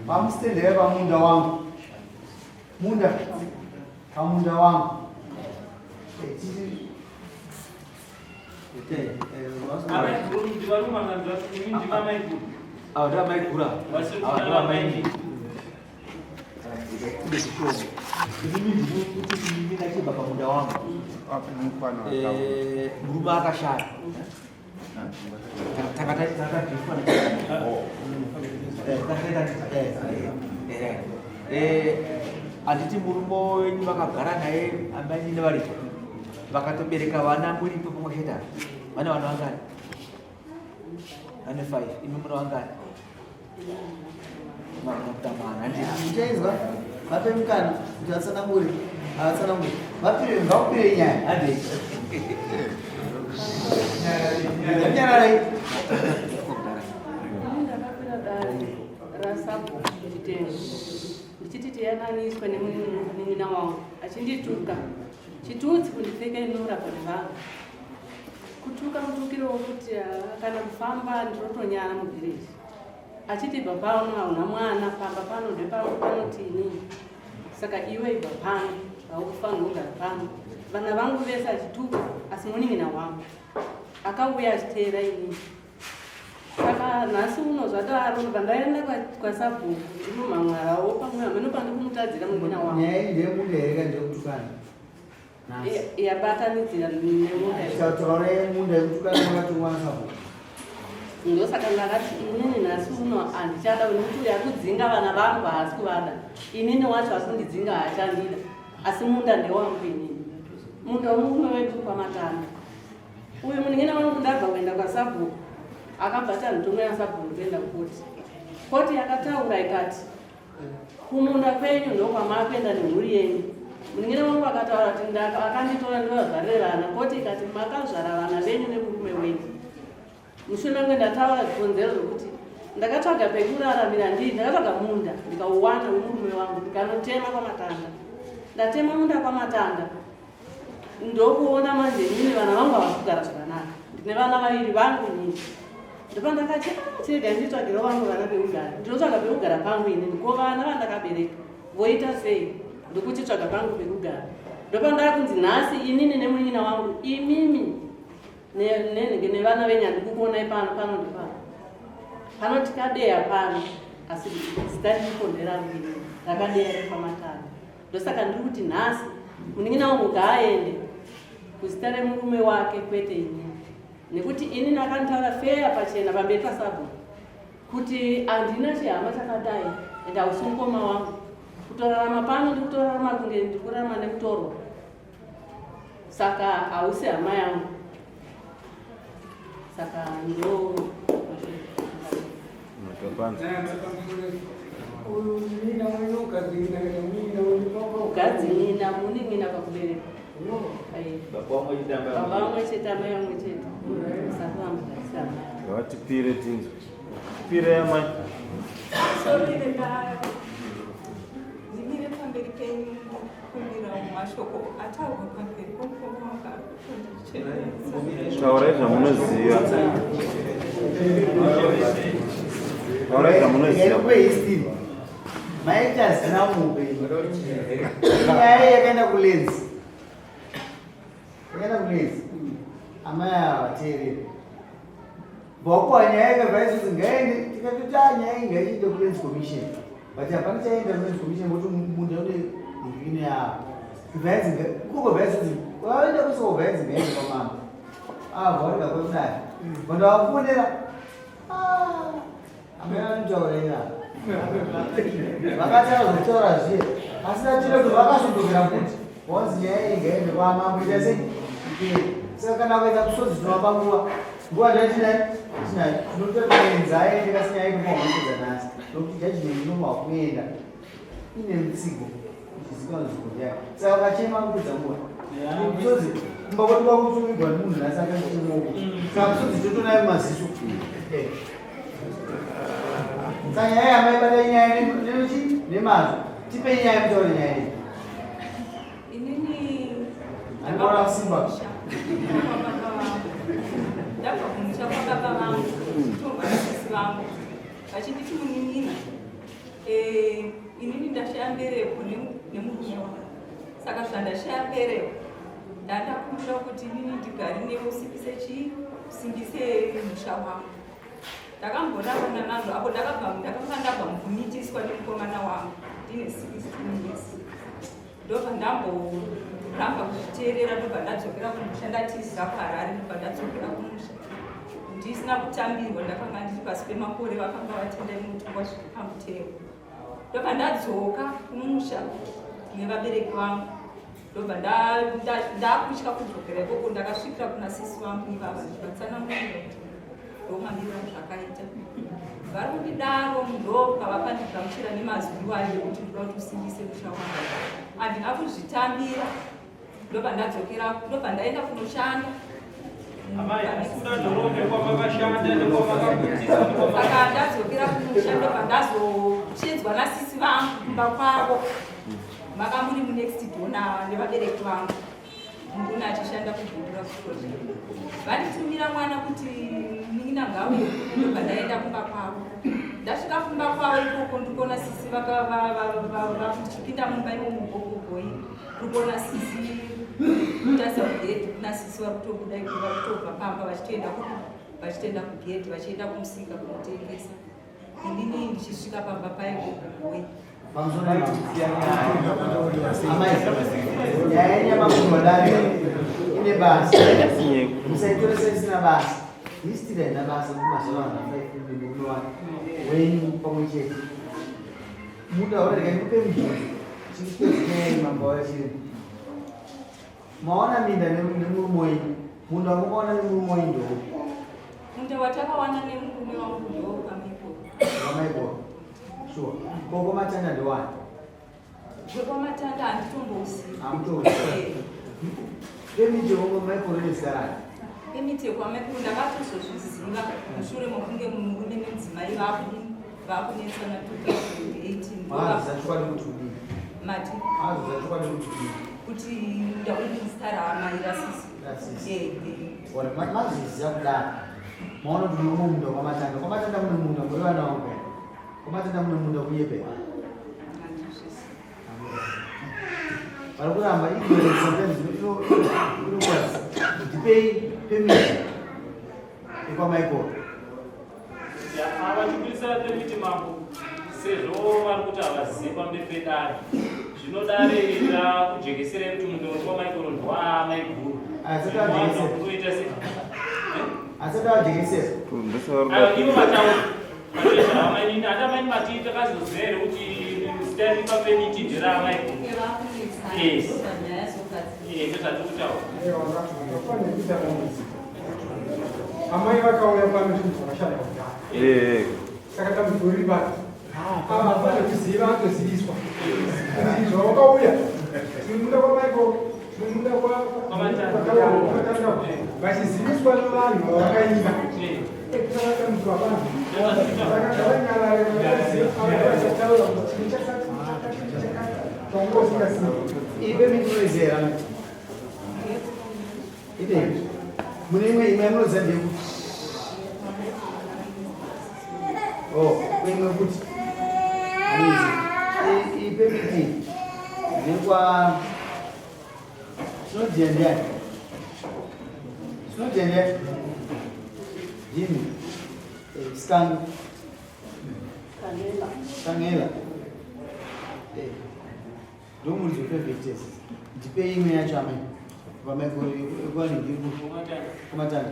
Pamusitendere pamunda wangu. Munda pamunda wangu. Ava ndivamaiguru ava. Ava ndivamainini. Inini ndiri kuti inini ndachibva pamunda wangu. Murume akashaya. Handiti murume wenyu vakagara naye amainini varipo vakatobereka vana muripo pamwe chete vane vana vangani? Vane 5 imi mune vangani? Muchainzwa vape mukana kuti vatsanangure avatsanangure vapire ngakupire nyaya handei nyararai. Ndakakwira dare rasabhuku Chitengo ndichiti tiyananiswe nemunin'ina wangu achindituka chitutsi kundipfekenura pane vanhu kutuka mutukiro wokuti kana kufamba ndinotonyara muvhireji achiti ibva pano hauna mwana pamba pano ndepangu panoti inini saka iwe ibva pano haukufanirwa kugara pano vana vangu vese achituka asi munin'ina wangu akauya achiteera inini saka nhasi uno zvadaro ndobva ndaenda kwasabhuku ndinomhan'arawo pamwe hameno pandikumutadzira munin'ina wangu Nyaya iyi ndeyemunda here kana ndeyekutukana? Yabatanidzira nemunda. Taura yemunda yekutukana makatumwa nasabhuku. Ndosaka ndakati inini nhasi uno handichada nekuti uyo akudzinga vana vangu haasi kuvada inini wacho akundidzinga haachandida asi munda ndewangu inini munda wemurume wedu kwamatanda uyu munin'ina wangu ndabva kuenda kwasabhuku akabva ati handitomwe yasabhuku kuenda kukoti koti yakataura ikati Kumunda kwenyu ndokwamakuenda nemhuri yenyu. Munin'ina wangu akataura kuti akanditora ndovazvarire vana koti ikati makazvara vana venyu nemurume wenyu. Mushure mangu ndataura zvikonzero zvokuti ndakatsvaga pekuraramira ndii ndakatsvaga munda ndikauwana wemurume wangu ndikanotema kwamatanda. Ndatema munda kwamatanda ndokuona manje inini vana vangu havasi kugara zvakanaka ndine vana vaviri vangu inini ndopandakati ah, chirega nditsvagiro vangu vana pekugara ndinotsvaga pekugara pangu inini ko vana vandakabereka voita sei ndokuchitsvaga pangu pekugara ndopandakunzi nhasi inini nemunin'ina wangu imimi nenenge nevana venyu handikukuonai pano pano ndepano pano tikadeya pano asi zita riripo nderangu inini rakadeya repamatanda Ndosaka ndiri kuti nhasi munin'ina wangu ngaaende kuzita remurume wake kwete inini, nekuti inini akanditaura feya pachena pamberi pasabhuku kuti handina chihama chakadai and hausi mukoma wangu. Kutorarama pano ndikutorarama kunge ndikurarama nemutorwa, saka hausi hama yangu. Saka ndo Ugadzimina munin'ina pakubereka. Baba vamwe chete amai vamwe chete. Ngavatipire tinzwe. Tipire amai. Ndimire pamberi penyu kumbirawo mashoko ataurwa pamberi pomukoma wangu ari kutondichenesa. Taurai zvamunoziva. Taurai zvamunoziva. Maita zina muupenyu. Nyaya yakaenda kulenzi. Yakaenda kulenzi. Amai ava vateereri. Bvakuwa nyaya yakabva isusu ngaende tikatoti a nyaya iyi ngaichiende kulands commission but hapana chaenda kulands commission ngokuti munda une ine yavo bvainzi koko bvaisusu vaenda kusoko bvainzi ngaende kwamambo ah vaenda kwekudai vanhu vakufonera ah amai vanotaura ira vakataura zvekutaura zviye asi tatira kuti vakazodokera futi wanzi nyaya iyi ngaende kwamambo ita sei saka kana ukaita kusodzi tinovapa nguva nguva ndatinayo tinayo tinotoenza aende kasi nyaya inomahuipedza nhasi nokuti judgment inomawa kuenda ine mutsigo ichizikanwa nzvimbo yake saka ukachema kupedza nguva musodzi kumba kwedu kwakutumigwa nemunhu nhasi akachimuoko saka musodzi totonayo mumaziso saka nyaya yamaibata inyaya nenochi nemazvo tipe nyaya mutaure nyaya iyi Inini andikaona kusimba ndabva kumusha kwababa vangu ndichitorwa nasisi vangu vachinditi munin'ina. Eh, inini ndashaya mbereko nemurume wangu saka zvandashaya mbereko ndandakumbira kuti inini ndigare newe usimbise chii usimbise musha wangu ndakamborarana nazvo apo ndakabva ndakanga ndabva mukumitiswa nemukomana wangu ndine 16 years ndobva ndamboramba kuzviteerera ndobva ndadzokera kumusha ndatizira kuharare ndobva ndadzokera kumusha ndisina kutambirwa ndakanga ndiri pasi pemakore vakanga vatenda inotongwa zviri pamutemo ndobva ndadzoka kumusha nevabereki vangu ndobva ndakutya kudzokera ikoko ndakasvikira kuna sisi vangu ivava ndivatsanangurira kuti ndomamirira zvakaita vari kundidaro ndopavakandigamuchira nemazwi iwayo ekuti ndoda kuti usimbise musha wangu handina kuzvitambira ndobva ndadzokera ndobva ndaenda kunoshanda saka ndadzokera kumusha ndobva ndazoshedzwa nasisi vangu kumba kwavo maka muri munext door nevabereki vangu murume achishanda kubhindura kuproject vanditumira mwana kuti munin'ina ngauye ndobva ndaenda kumba kwavo ndasvika kumba kwavo ikoko ndikuona sisi vakuchipinda mumba imomo gogogoi ndikuona sisi kutasa kugedhi kuna sisi vari kutobuda iko vari kutobva pamba vachitoenda vachitoenda kugedhi vachienda kumusika kunotengesa inini ndichisvika pamba paye gogogoi Nyaya yenyu yamakuhwa dare ine basa, musaitore seisina basa. History haina basa kumazuva vanhu vafaimurume wake wenyu pamwe chete. Mutaura rega ndikupe mubvunzo chikupedza nyaya yenyu mambo wachiri. Maona minda nemurume wenyu, munda wamukaona nemurume wenyu ndoupi? Munda watakawana nemurume wangu ndowepamiko. Wamaiko. Sure. Koko matanda ndewani? Wekwamatanda handitombouzivi. Hamutouzivi. Pemiti yekwa Michael ine zita rake. Pemiti yekwa Michael ndakatozozviziva mushure mokunge murume nemudzimai vakudini vakunetsana 2018. Maaziza chokwadi kuti kudii? Mati. Maaziza chokwadi kuti kudii? Kuti ndauri zita raamai rasisi. Rasisi. Eh, eh. Ora mazviziva kudaro. Maona kuti mune munda kwamatanda. Kwamatanda mune munda muri vana vangu. Kwamatanda mune munda kunyepera. Vari kuramba ignorance sometimes inokwanisa. Ndipei permission yekwaMichael. Vachibudisa permit mambo sezvo vari kuti havazivi pamberi pedare. Zvino dare iri rakujekeserei kuti munda uri kwaMichael ndwaamaiguru. Asati ajekesera. Kutoita se Asati ajekesera. Aiwa, ivo vataura. Amainini, hata amaini mati takazoziva here kuti zita riri papemiti nderaamaiguru. Yes. Eh, ndozvatiri kutaura. Amai vakauya pano zvinhu zvakashanda kudhara. Eh. Saka dambudziko riri papi? Ava hapana kuziva atoziviswa kuti zvawakauya tinomuda kwaMichael tinomuda kwamatanga vachiziviswa nevanhu vavakaimba dambudziko hapana saka ngavanyarare vachataura kuti chii chakati chakati chakati zvanga usingazivi. Ipe mitunoizera. Ipe. Mune imwe imwe yamunoziva ndeyekuti. Oh, imwe kuti. Anizi. Ipe miti. Ndekwa Sinodia ndiani? Sinodia ndiani? Jimmy. Eh, Stan. Kanela. Kanela. Eh. Ndomuridzi wefavourite ndipei imwe yacho amai pamaikumatanda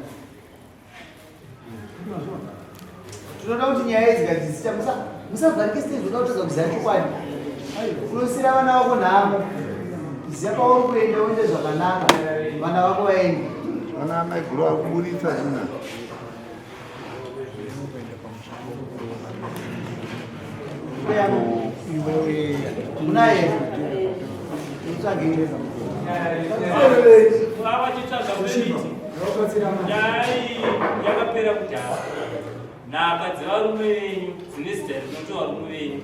tinoda kuti nyaya idzi kadzisita musavharike stage uda kutadza kuziva chokwadi unosira vana vako nhamo ziva pauri kuenda uende zvakanaka vana vako vaende vana amaiguru vari kuburitsa zvina Munaye mutsvage Vachitsvaga permit. Nyaya iyi yakapera kudhara. Nhaka dzevarume venyu dzine zita rinoti varume venyu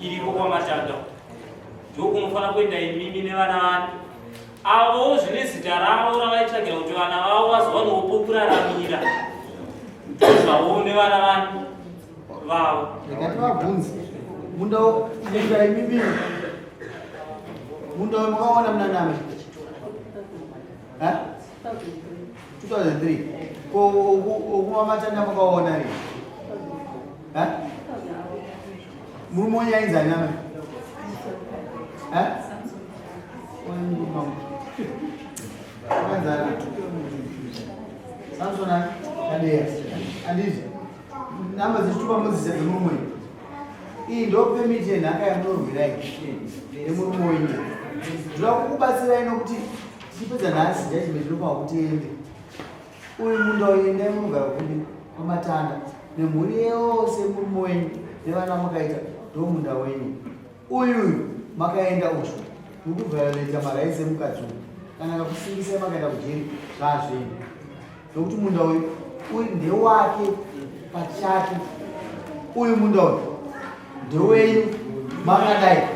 iriko kwamatanda. Ndokunofanira kuenda imimi nevana vani. Avowo zvine zita ravo ravaitsvagira kuti vana vavo vazowanawo pokuraramira. Ndozvavowo nevana vani vavo. Rega tivabvunze. Munda munda imimi. Munda makaona muna nami. Ha? 2003. Ko okuma matanda makaona ri. Ha? Murume wenyu ainzi ani amai? Ha? Samson ani? Kadeya. Andizvo. Namba dzechitupa munodziziva dzemurume wenyu. Iyi ndo permit yenhaka yamunorwira iyi yemurume wenyu. Ndinoda kukubatsirai nokuti tichipedza nhasi judgment inofanirwa kuti iende. Uyu munda uyu endai munogara kupi kwaMatanda nemhuri yose murume wenyu nevana makaita ndomunda wenyu. Uyu uyu makaenda uyu muri kuvhioleta marights emukadzi uyu kana akakusungisai makaenda kujeri zvazvenyu nokuti munda uyu uri ndewake pachake uyu munda uyu ndewenyu makadai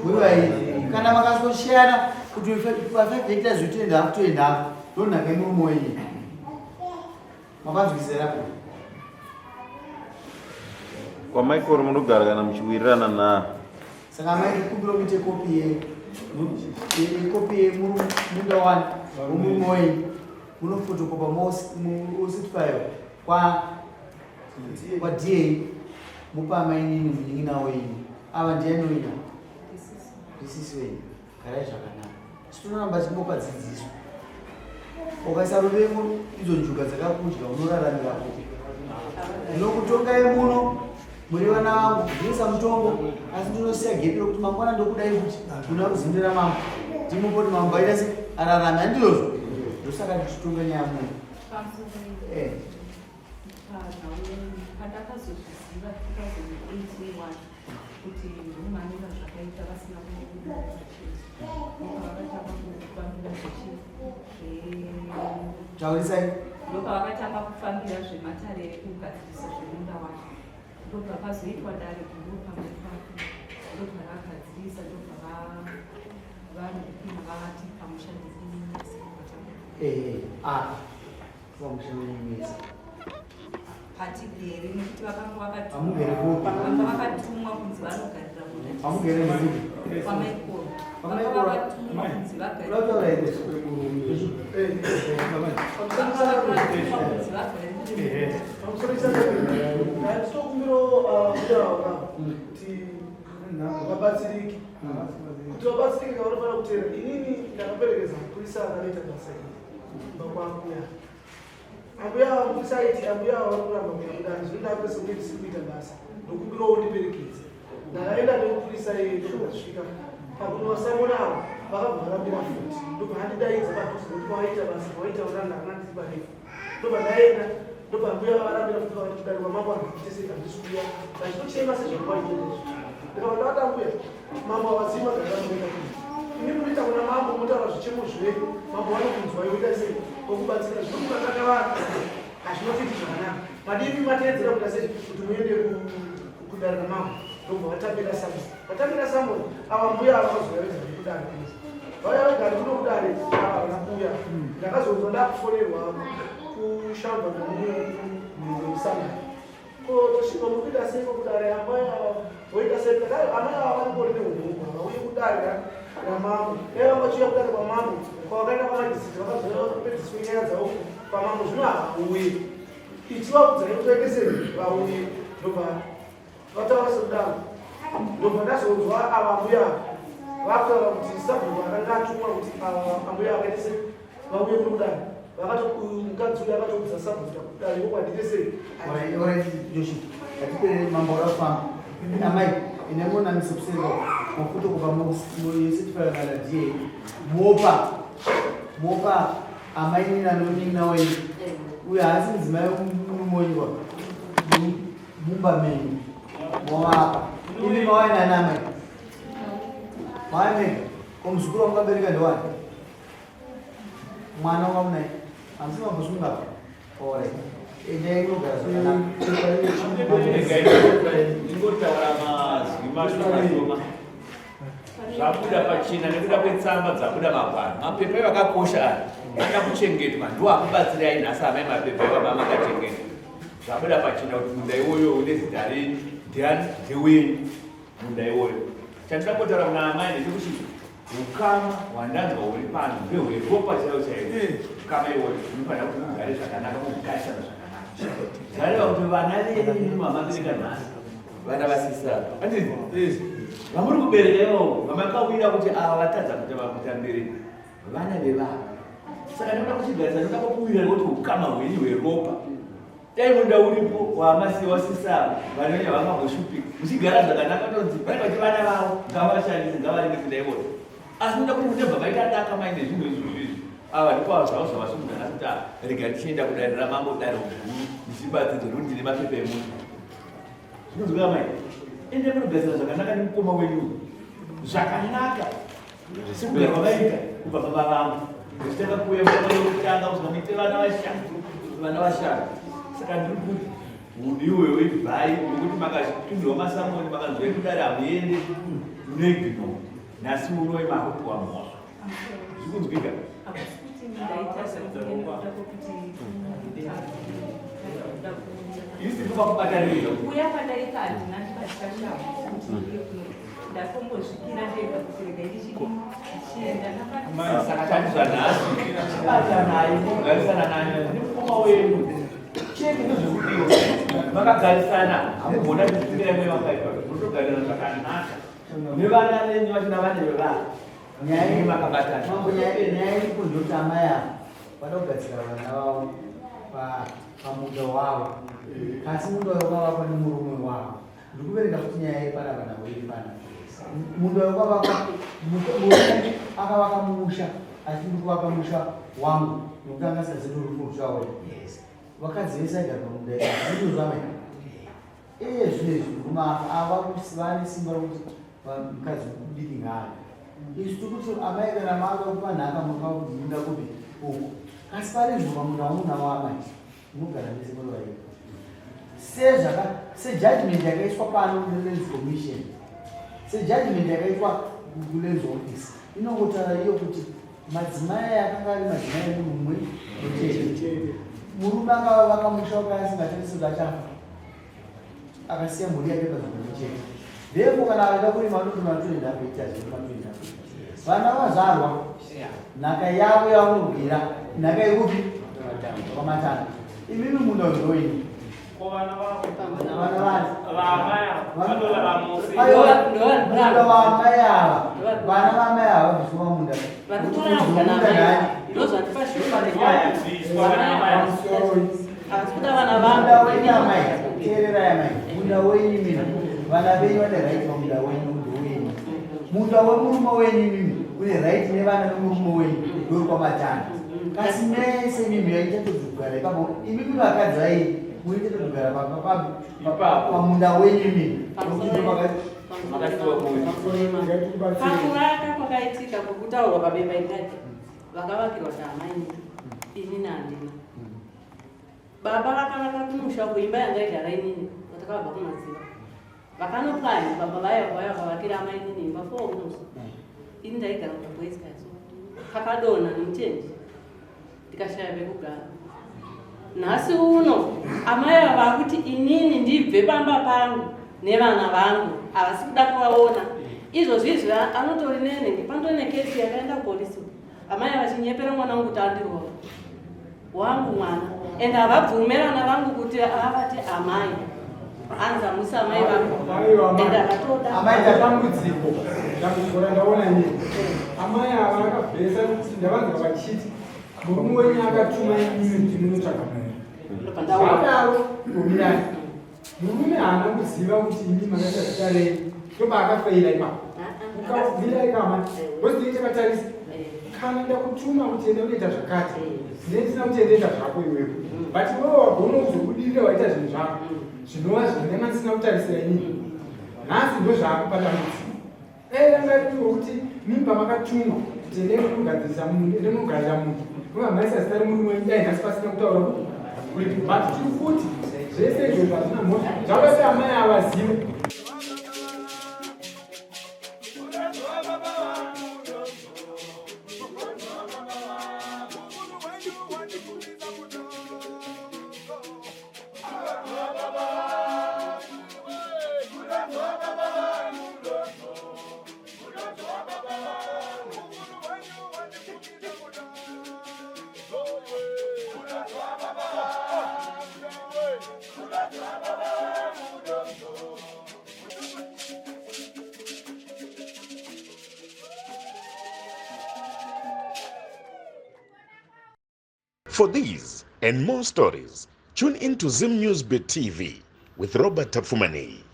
muri vairi kana makazosheyana kuti pa5 hectares utoenda hafu toenda hafu ndonhaka yemurume wenyu makanzwisera po kwamaikoro munogara kana muchiwirirana na saka amai kumbiro muite kopi ye yekopi yemunda wani wemurume wenyu munofotokopa mositifayo kwa kwa da mupa amainini munin'ina wenyu ava ndiani wenyu ndisisi wenyu garai zvakanaka isu tinoramba tichingopa dzidziso ukaisa ruvengo idzo njuga dzakakudya unoraramira kupi ndinokutongai muno muri vana vangu ndinoisa mutongo asi ndinosiya gepi rokuti mangwana ndokudai kuti kuna ruzinde ramambo ndimupe kuti mambo aita se ararame handizvozvo ndosaka ndichitonga nyaya muno eh. Pandakazozviziva 2018 kuti ndomanira zvakaita vasina kubuda chete ndopavakatanga kufambira zvechi taurisai ndopavakatanga kufambira zvematare ekugadzirisa zvemunda wacho ndobva pazoitwa dare guru pamberi pako ndobva ragadzirisa ndobva vanopima vati pamusha ndikunyesa eh, ah pamusha ndikunyesa Hatigere nekuti vakanga Hamugere kupi? vakanga vakatumwa kunzi vanogarira munda Hamugere nekupi? kwamaikoro Kwamaikoro? vakanga vakatumwa kunzi vagarire Unotaura here? vakanga vakatumwa kunzi vagarire Ndatokumbirawo kutaura kuti vabatsirike kuti vabatsirike vanofanira kuteera inini ndakaperekedza mupurisa akanoita basa iri kumba kwambuya Ambuya ava musaiti ambuya ava vari kuramba kuya kudare zvino ndakuita sekunge ndisiri kuita basa ndokumbirawo undiperekedze ndakaenda nemupurisa iye ndokasvika pakunovasamona ava vakabva varambira futi ndobva andidaidza padhuze kuti kwawaita basa kwawaita unanga kana ndiri parefu ndobva ndaenda ndobva ambuya vavarambira futi vakati kudare kwamambo handitese handisi kuya vachitochema sezvakwaita izvi ndikabva ndavati ambuya Mambo havazivi magariro anoita kuno. Imi munoita kuna mambo motaura zvichemo zvenyu, mambo vanokunzwai voita sei vokubatsira. Zvino mukatanga vanhu hazvinotoiti zvakanaka. Madii mateedzera kuita sei kuti muende kudare ramambo ndobva vatambira samoni. Vatambira samoni ava mbuya ava vazouya vega kudare kuno. Vauya vega kuno kudare ava havana kuuya. Ndakazonzwa ndakufonerwa kushamba nemumwe munhu wemusangano. Ko tosvika mukuita seiko kudare amai ava voita sei kudare amai ava vanongori neumhumhu havauye kudare ramambo dai vanga vachiuya kudare kwamambo kwavakaenda kwamajisiti vakazopedziswa nyaya dzavo kwamambo zvino havauye ichivaudzai kuti vaite sei vauye ndobva vataura sekudaro ndobva ndazonzwa ava mbuya vakutaura kuti sabhuku akanga atumwa kuti ava ambuya vakaite sei vauye kuno kudare vakato mukadzi uyu akatoudza sabhuku kuti kudare iko kwandite sei Atipere mambo rafamba. Amai, ine mona misupsero. Mafuto kupa musetify kana DA. Mopa. Mopa amai nina nonina wenyu. Uyu haasi mudzimai murume wenyu wa. Mumba menyu. Mowapa. Imi mawai nani amai? Mawai mega. Ko muzukuru wamukabereka ndewani? Mwana wamunaye. Hamsi mambosunga apa. Alright. Endai munogara zvakanaka. Ndingotaura mazwi mashoma zvabuda pachena nekuda kwetsamba dzabuda magwaro mapepa iwo akakosha aya anoda kuchengetwa ndiwo akubatsirai nhasi amai mapepa iwo amai makachengeta zvabuda pachena kuti munda iwoyo une zita renyu ndiani ndewenyu. Munda iwoyo. Chandinoda kungotaura kuna amai ndechekuti ukama hwandanzwa huri pano ndehweropa chaiwo chaiwo. Ukama iwoyo unofanira kuti mugare zvakanaka, mugarisana zvakanaka. Zvareva kuti vana venyu vamabereka nhasi vana vasisa handiti vamuri kubereka ivavo vamakawira kuti ava vatadza kuita vakuita mbereko vana vevava. Saka ndinoda kuchigarisa, ndinoda kukuwira nekuti ukama hwenyu hweropa Dai munda uripo waamasi wasisa vanenge vangangoshupika muchigara zvakanaka tonzi vanenge vachi vana vavo ngavashandise ngavarime minda ivona asi muda kuti munebva maita daka maine zvinhu izvi izvi ava ndipo zvavo zvavasungura nhasi kuti ah, rega ndichienda kudare ramambo dare guru ndichibatsidzwa nekuti ndine mapepa emunhu zvinonzwika mai ende munogadzira zvakanaka nemukoma wenyu zvakanaka Sekugara kwavaita kubva baba vangu ndichitanga kuuya kutanga kuzwa muite vana vashanu vana vashanu saka ndiri kuti hunhu iwoyo ibvai nokuti makazvipindwa masamoni makanzwa kudare hamuende munoignore nhasi unoi makupiwa mhosva zvikunzwika isi kubakubatanidza uya kwandaita handina ndikashasha kuti ndatombozvipira ndega kuti rega ndichienda. Saka tati zvanhasi chibatanai mogarisana nani nemukoma wenyu chete ndozvekudiwa makagarisana hamugona kuzvipira imwe vakaipa munotogarirana zvakanaka nevana venyu vachina vane vevana Nyaya makabatana. Mambo nyaya iripo ndoti amai ava vada kugadzira vana vavo pamunda wavo asi munda wakavakwa nemurume wavo. Ndikuverenga futi nyaya yepanapa nhau iri pana. Munda wakavakwa murume akavaka musha asi ndikuvaka musha wangu nokuti anga asingazivi kuti uri musha wayo. Vakadzi vese aigara pamunda izvozvo amai. Iye zvino izvi murume afa ava vane simba rokuti mukadzi mudiki ngaave. Isu tiri kuti amai kana mava kupa nhaka munopa munda kupi uku. Asi pari zvino pamunda wamunawo amai munogara mese muri vairi. Sezvaka sejudgment yakaiswa pano neLands Commission sejudgment yakaitwa kuLands Office inongotaura iyo kuti madzimai aya akanga ari madzimai emunhu mumwe chete. Murume akavaka musha wake asingatarisi kuti achafa akasiya mhuri yake panzvimbo imwe chete. Therefore kana akaenda kurima anotorima toenda kuita zvekurima toenda kuita. Vana vazvarwa nhaka yavo yavanorwira nhaka yekupi kwamatanga. Imimi munda ndowenyu. Munda waamai ava vana vaamai ava vabviswa munda. Munda wenyu amai, teererai amai, munda wenyu imimi, vana venyu vane right pamunda wenyu ndowenyu. Munda wemurume wenyu imimi une right nevana vemurume wenyu ndori kwamatanga. Kasi mese imimi yaichatodzi kugara ipapo, imimi vakadzi vaii muite kugara pamunda wenyu imimi. Pakuvaka kwakaitika kwekutaurwa pabepa indati vakavakirwa taamai ini naandina. Baba vakavaka kumusha kuimba yandaigara inini vatakabva kumadziva. Vakanopwanya baba vaya vaya vakavakira amainini imba four rooms. Ini ndaigara kuboys kaso. Pakadonha nemutendi ndikashaya pekugara. Nhasi uno amai ava vakuti inini ndibve pamba pangu nevana vangu havasi kuda kuvaona. Izvozvi izvi anotori nenenge panotori nekesi yakaenda kupolisi. Amai vachinyepera mwana wangu kuti andirova. Wangu mwana and havabvume vana vangu kuti avati amai anzi hamusi amai vangu and havatoda. Amai dambudziko dambudziko randaona ini amai ava vakabvesa kuti ndavanzwa vachiti murume wenyu akatuma imimi kuti munotsvaga mari zvadaro gominai murume haana kuziva kuti imi makaita zita renyu ndopaakafeira ipapo ukabvira ikama bcause takatarisa kana ndakutuma kuti enda unoita zvakati ndine ndisina kuti endaita zvako iwewe but iwewe wagona kuzobudirira waita zvinhu zvako zvinova zvandanga ndisina kutarisira inini nhasi ndozvaakupa dambudziko Dai ranga ririwo kuti mimba makatumwa kuti endai munogadzirisa munhu ende munogarira munhu muvamhaisa zita remurume wenyu dai nhasi pasina kutaura kuripo but tiri kuti zvese izvozvo hazvina mhosva zvakati amai avazive. For these and more stories, tune in to Zim News Bit TV with Robert Tafumani.